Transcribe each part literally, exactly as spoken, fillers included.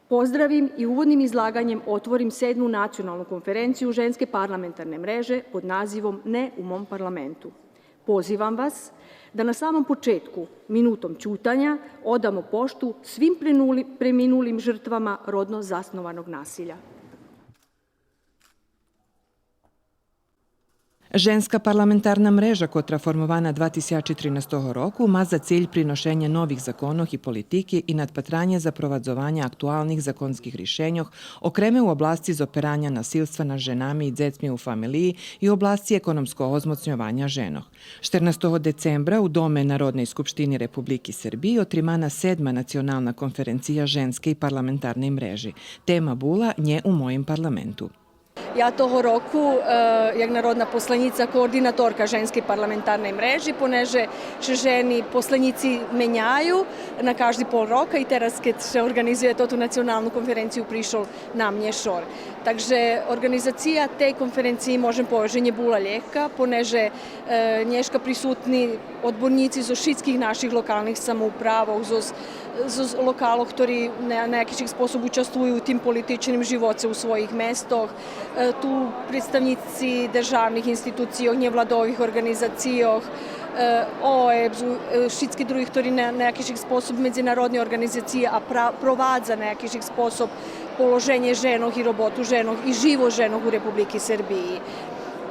Pozdravim i uvodnim izlaganjem otvorim sedmu nacionalnu konferenciju Ženske parlamentarne mreže pod nazivom „Ne u mom parlamentu”. Pozivam vas da na samom početku minutom ćutanja odamo poštu svim prenuli-, preminulim žrtvama rodno zasnovanog nasilja. Женска парламентарна мрежа, котра формована два тисячи тринастого року, ма за циль приношенє нових законох и политики и надпатранє запровадзованя актуалних законских ришеньох, окреме у обласци зопераня насилства над женами и дзецми у фамелиї и обласци економского змоцньованя женох. Штернастого децембра у Доме Народней скупштини Републики Сербиї отримана седма национална конференция Женскей парламентарней мрежи. Тема була „Нє у моїм парламенту”. Я того року, е, як народна посланїца, координаторка Женскей парламентарней мрежи, понеже ше жени посланїци меняю на кажди пол рока и тераз, кед ше орґанизує тоту националну конференцию, пришол на мнє шор. Так же орґанизация тей конференциї, можем повесц же нє була лєгка, понеже, е, нєшка присутни одборнїци зоз шицких наших локалних самоуправох, зоз, зоз локалох, хтори на, на якиш способ участвую у тим политичним живоце у своїх местох. Е, ту представнїци державних институцийох, нєвладових орґанизацийох, е, ОЕБС-у, е, шицки други, хтори на, на якиш способ медзинародни орґанизациї, а пра-, провадза на якиш способ положенє женох и роботу женох и живот женох у Републики Сербиї.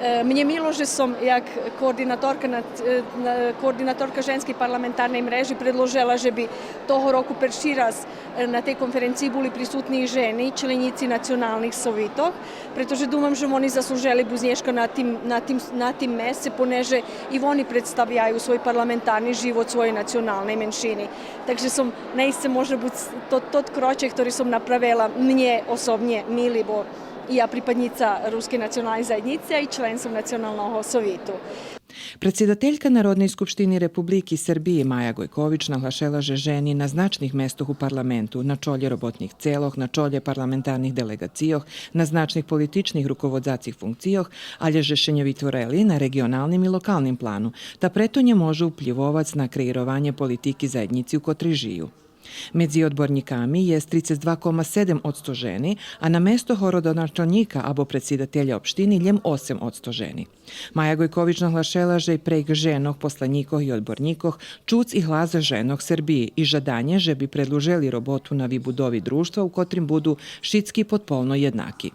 Е, мнє мило же сом як координаторка на, е, на, координаторка Женскей парламентарней мрежи предложела же би того року перши раз, е, на тей конференциї були присутни и жени, членїци националних совитох, прето же думам же вони заслужели буц нєшка на тим, на тим, на тим месце, понеже и вони представяю свой парламентарни живот своєй националней меншини. Так же сом наисце, може буц, тот, тот крочек, хтори сом направела, мнє особнє мили, бо и я припаднїца Рускей националней заєднїци, а и член сом Националного совиту. Предсидателька Народней скупштини Републики Сербиї Мая Гойкович наглашела же жени на значних местох у парламенту, на чолє роботних целох, на чолє парламентарних делеґацийох, на значних политичних руководзацих функцийох, алє же ше нє витворели на реґионалним и локалним плану, та прето нє можу уплївовац на креированє политики заєднїци у котрей жию. Медзи одборнїками єст трицец два кома седем одсто жени, а на место городоначалнїка або предсидателя општини лєм осем одсто жени. Мая Гойкович наглашела же прейґ женох, посланїкох и одборнїкох, чуц и глас женох Сербиї и жаданє же би предлужели роботу на вибудови дружтва у котрим буду шицки подполно єднаки.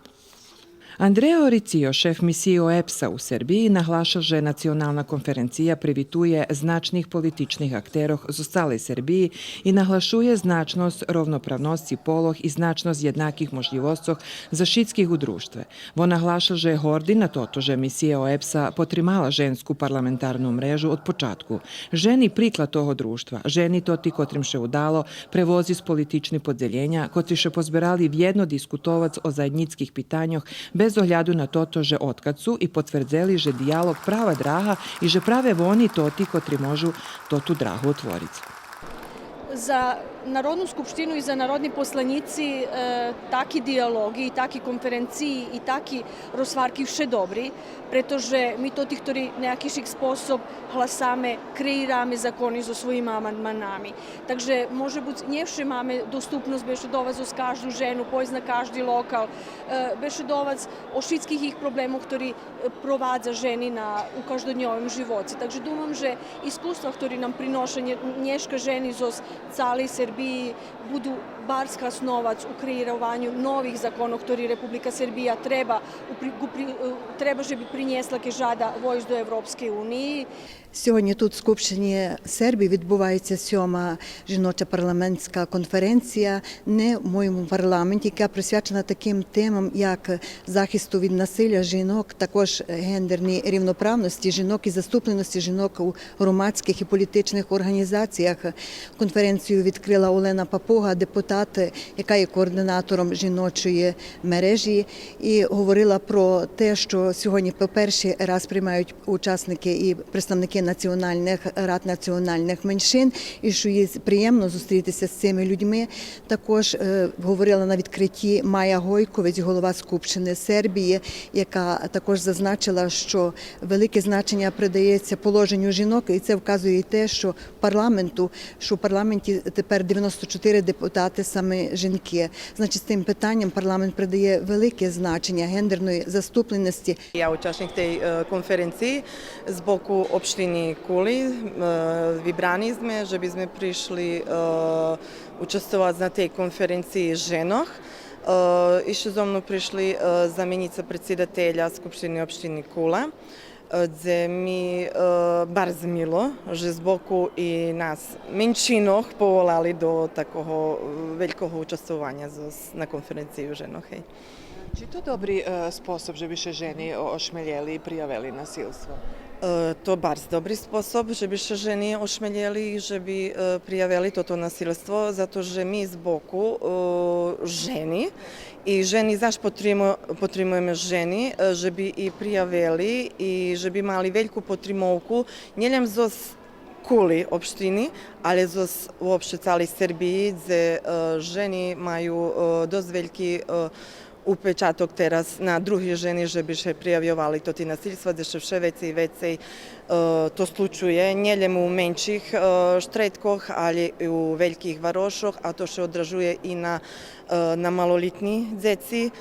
Андреа Орицио, шеф мисиї ОЕБС-а у Сербиї, наглашел же Национална конференция привитує значних политичних актерох зоз цалей Сербиї и наглашує значносц ровноправносци полох и значносц єднаких можлївосцох за шицких у дружтве. Вон наглашел же горди на тото же мисия ОЕБС-а потримала Женску парламентарну мрежу од початку. Жени приклад того дружтва, жени тоти котрим ше удало превозиц политични подзелєня, котри ше позберали вєдно дискутовац о заєднїцких питаньох без огляду на тото же одкадз цу, и потвердзели же диялоґ права драга и же праве вони тоти котри можу тоту драгу отвориц. За Народну скупштину и за народни посланїци, е, таки диялоґи и таки конференциї и таки розгварки вше добри, прето же ми тоти хтори на якиш способ гласаме, креираме закони зоз своїма амандманами. Так же, може буц, нє вше маме доступносц бешедовац зоз кажду жену, пойсц на кажди локал, е, бешедовац о шицких їх проблемох, хтори провадза жени на, у каждодньовим живоци. Так же думам же искуства хтори нам приноша нє-, нєшка жени зоз цалей Сербиї буду барз хасновац у креированю нових законох хтори Република Сербия треба, у при-, у при-, е, треба же би принєсла кед жада войсц до Европскей униї. Сьогодні тут, в Скупщині Сербії, відбувається сьома жіноча парламентська конференція «Не в моєму парламенті», яка присвячена таким темам, як захисту від насилля жінок, також гендерній рівноправності жінок і заступленості жінок у громадських і політичних організаціях. Конференцію відкрила Олена Папуга, депутат, яка є координатором жіночої мережі, і говорила про те, що сьогодні по перший раз приймають учасники і представники національних рад національних меншин, і що їй приємно зустрітися з цими людьми. Також, е, говорила на відкритті Майя Гойкович, голова Скупщини Сербії, яка також зазначила, що велике значення придається положенню жінок, і це вказує й те, що парламенту, що в парламенті тепер дев'яносто чотири депутати Саме жінки. Значить, з тим питанням парламент придає велике значення гендерної заступленості. Я учашнїк тей, е, конференциї з боку општини Кули. Е, вибрани зме же би зме пришли, е, участвовац на тей конференциї женох. Е, ище зо мну пришли, е, заменїца предсидателя Скупштини општини Кула. Е, дзе ми, е, барз мило же з боку и нас меншинох поволали до такого, е, велького участвованя зоз-, на конференциї женох, гей. Чи то добри, е, способ же би ше жени о-, ошмелєли и приявели насилство? Е, то барз добри способ же би ше жени ошмелєли и же би, е, приявели тото насилство, зато же ми з боку, е, жени и жени заш потримо-, потримуєме жени, е, же би и приявели и же би мали вельку потримовку нєлєм зоз Кули општини, але зоз уопште цалей Сербиї, дзе, е, жени маю, е, досц вельки, е, упечаток тераз на други жени же би ше приявйовали тоти насилства, дзе ше вше вецей и вецей, е, то случує, нєлєм у менших, е, штредкох, але и у вельких варошох, а то ше одражує и на, е, на малолїтни дзеци.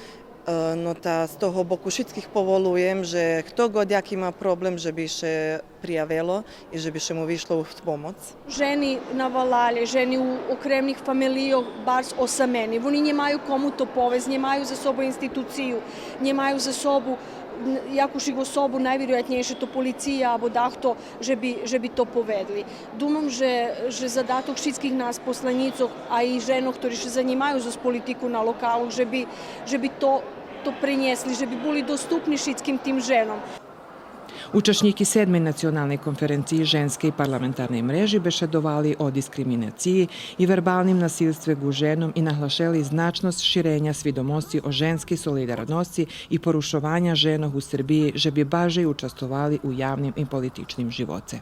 Е, но та з того боку шицких поволуєм же хто год яки ма проблем же би ше приявело и же би ше му вишло у помоц. Жени на валалє, жени у окремних фамелийох барз осамени. Вони нємаю кому то повесц, нємаю за собу институцию, нємаю за собу, н-, якушик особу, найвироятнєйше то полиция або дахто же би, же би то поведли. Думам же, же задаток шицких нас посланїцох, а и женох, хтори ше занїмаю зоз политику на локалох, же би, же би то, то принєсли, же би були доступни шицким тим женом. Учашнїки седмей националней конференциї Женскей парламентарней мрежи бешедовали о дискриминациї и вербалним насилстве ґу женом и наглашели значносц ширеня свидомосци о женскей солидарносци и порушованя женох у Сербиї же би баржей участвовали у явним и политичним живоце.